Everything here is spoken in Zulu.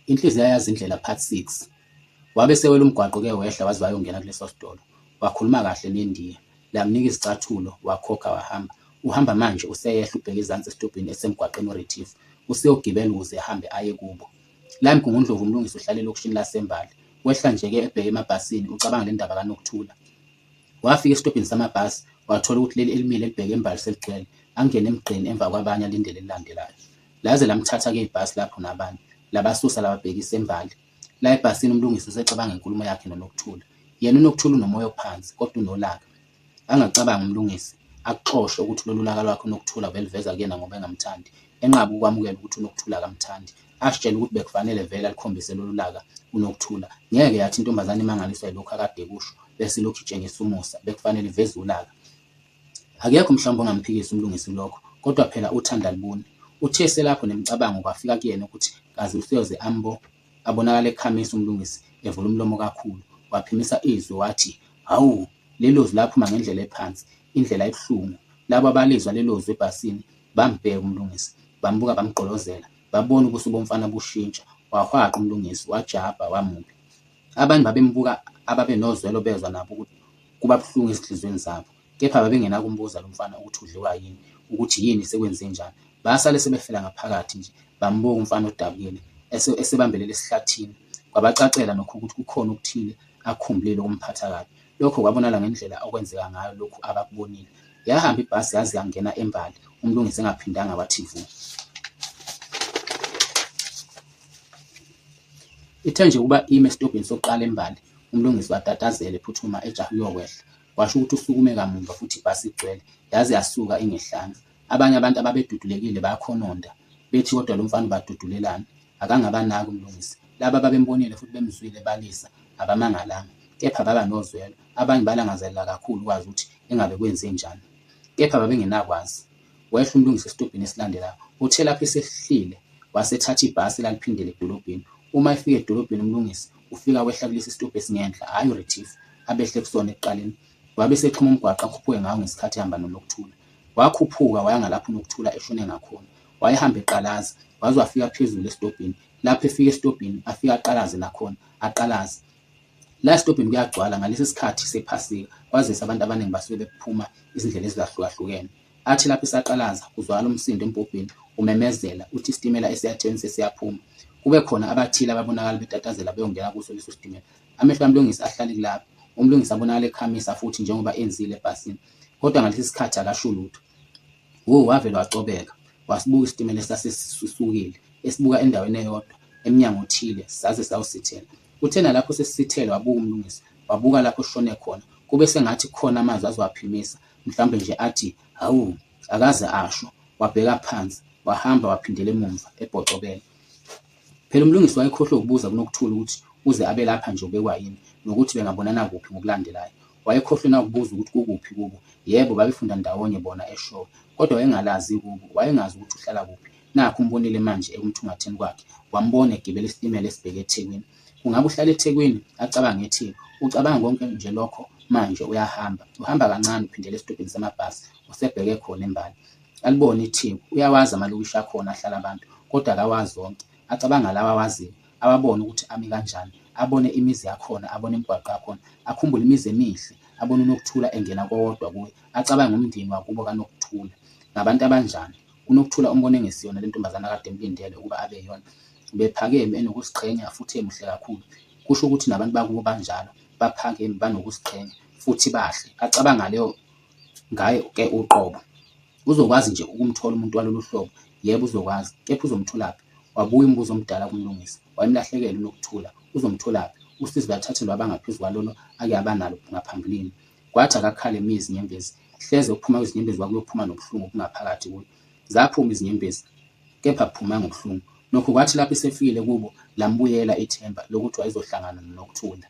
Inhliziyo yayazi indlela Part 6. Wabe esewela umgwaqo-ke wehla waze wayongena kuleso sitolo. Wakhuluma kahle neNdiya. Lamnika izicathulo, wakhokha wahamba. Uhamba manje useyehla ubheke ezansi esitobhini esisemgwaqeni uRetief. Useyogibela ukuze ahambe aye kubo. La eMgungundlovu uMlungisi uhlala elokishini laseMbali. Wehla nje-ke ebheke emabhasini ucabanga le ndaba kaNokuthula. Wafika esitobhini samabhasi wathola ukuthi leli elimile elibheke eMbali seligcwele. Angene emgqeni emva kwabanye alindele elilandelayo. Laze lamthatha-ke ibhasi lapho nabanye, labasusa lababhekisa eMbali. La ebhasini uMlungisi usecabanga inkulumo yakhe noNokuthula. Yena uNokuthula unomoya ophansi kodwa unolaka. Angacabangi uMlungisi akuxoshe ukuthi lolu laka lwakhe uNokuthula ubeluveza kuyena ngoba engamthandi. Enqabe ukwamukela ukuthi uNokuthula akamthandi. Azitshele ukuthi bekufanele vele alukhombise lolu laka uNokuthula. Ngeke yathi intombazane imangaliswa yilokhu akade ekusho bese ilokhu itshengisa umusa. Bekufanele iveze ulaka. Akekho mhlawumbe ongamphikisa uMlungisi kulokho, kodwa phela uthando alubuni. Uthe eselapho nemicabango kwafika kuyena ukuthi kazi useyoze ambo abonakale ekhamisa uMlungisi evula umlomo kakhulu, waphimisa izwi wathi, Hawu! Lelo zwi laphuma ngendlela ephansi, indlela ebuhlungu. Labo abalizwa lelo zwi ebhasini bambheka uMlungisi, bambuka bamgqolozela, babona ubuso bomfana bushintsha, wahwaqa uMlungisi, wajabha wamubi. Abanye babembuka ababenozwelo bezwa nabo ukuthi kuba buhlungu ezinhliziyweni zabo. Kepha babengenakumbuza lo mfana ukuthi udliwa yini, ukuthi yini sekwenzenjani. Basale sebefela ngaphakathi nje, bambuka umfana odabukile esebambelele esihlathini. Kwabacacela nokho ukuthi kukhona okuthile akukhumbulile okumphatha kabi. Lokho kwabonakala ngendlela okwenzeka ngayo lokhu abakubonile. Yahamba ibhasi yaze yangena eMbali, uMlungisi engaphindanga wathi vu. Ithe nje ukuba ime esitobhini sokuqala eMbali, uMlungisi watatazela ephuthuma ejaha ukuyokwehla. Kwasho ukuthi usukume kamumva futhi ibhasi igcwele, yaze yasuka ingehlanga. Abanye abantu ababedudulekile bakhononda, bethi kodwa lo mfana ubadudulelani. Akangabanaki uMlungisi. Laba ababembonile futhi bemzwile ebalisa abamangalanga, kepha baba nozwelo. Abanye balangazelela kakhulu ukwazi ukuthi engabe kwenzenjani. Kepha babengenakwazi. Wehla uMlungisi esitobhini esilandelayo. Uthe lapho esehlile wasethatha ibhasi elaliphindela edolobheni. Uma efika edolobheni uMlungisi ufika wehla kulesi sitobhi esingenhla, hhayi uRetief abehle kusona ekuqaleni. Wabe esexhuma umgwaqo akhuphuke ngawo ngesikhathi ehamba noNokuthula. Wakhuphuka waya ngalapho uNokuthula eshone ngakhona. Wayehamba eqalaza waze wafika phezulu esitobhini. Lapho efika esitobhini afike aqalaze nakhona, aqalaze. La esitobhini kuyagcwala ngalesi sikhathi sePhasika kwazise abantu abaningi basuke bephuma izindlela ezahlukahlukene. Athi lapho esaqalaza kuzwakala umsindo embhobheni umemezela uthi isitimela esiya eThekwini sesiyaphuma. Kube khona abathile ababonakala betatazela beyongena kuso leso sitimela. Amehlo kaMlungisi ahlale kulapho. UMlungisi abonakala ekhamisa futhi njengoba enzile ebhasini. Kodwa ngalesi sikhathi akasho lutho. Wo wavele wacobeka. Wasibuka isitimela esasesisukile, esibuka endaweni eyodwa, emnyango othile, saze sawusithela. Uthe nalapho sesisithele wabuka uMlungisi, wabuka lapho sishone khona. Kube sengathi kukhona amazwi azowaphimisa, mhlawumbe nje athi, Hawu! Akaze asho. Wabheka phansi, wahamba waphindela emumva, ebhocobele. Phela uMlungisi wayekhohlwe ukubuza kuNokuthula ukuthi uze abe lapha nje ubekwa yini, nokuthi bengabonana kuphi ngokulandelayo. Wayekhohlwe nawukubuza ukuthi kukuphi kubo. Yebo, babefunda ndawonye bona eShowe, kodwa wayengalazi ikubo, wayengazi ukuthi uhlala kuphi. Nakhu umbonile manje ekumthungatheni kwakhe, wambona egibela isitimela esibheke eThekwini. Kungabe uhlala eThekwini? Acabange eTheku. Ucabanga konke nje lokho manje uyahamba. Uhamba kancane uphindela esitobhini samabhasi, usebheke khona eMbali. Alibone iTheku. Uyawazi amalokishi akhona ahlala abantu, kodwa akawazi wonke. Acabanga lawa awaziyo, awabone ukuthi ami kanjani, abone imizi yakhona, abone imigwaqo yakhona, akhumbule imizi emihle, abone uNokuthula engena kowodwa kuyo, acabange umndeni wakubo kaNokuthula. Ngabantu abanjani? UNokuthula umbone engesiyona le ntombazane akade emlindele ukuba abe yiyona. Ubephakeme, enokuziqhenya futhi emuhle kakhulu. Kusho ukuthi nabantu bakubo banjalo, baphakeme, banokuziqhenya futhi bahle. Acabanga ngaleyo ngaye ke uqobo. Uzokwazi nje ukumthola umuntu walolu hlobo? Yebo uzokwazi. Kepha uzomtholaphi? Wabuya umbuzo omdala kuMlungisi. Wayemlahlekele uNokuthula. Uzomtholaphi? Usizi lwathathe lwaba ngaphezu kwalolo ake aba nalo ngaphambilini. Kwathi akakhale mi izinyembezi. Hleze ukuphuma kwezinyembezi kwakuyophuma nobuhlungu obungaphakathi kuye. Zaphuma izinyembezi, kepha akuphumanga ubuhlungu. Nokho kwathi lapho esefikile kubo, lambuyela ithemba lokuthi wayezohlangana noNokuthula.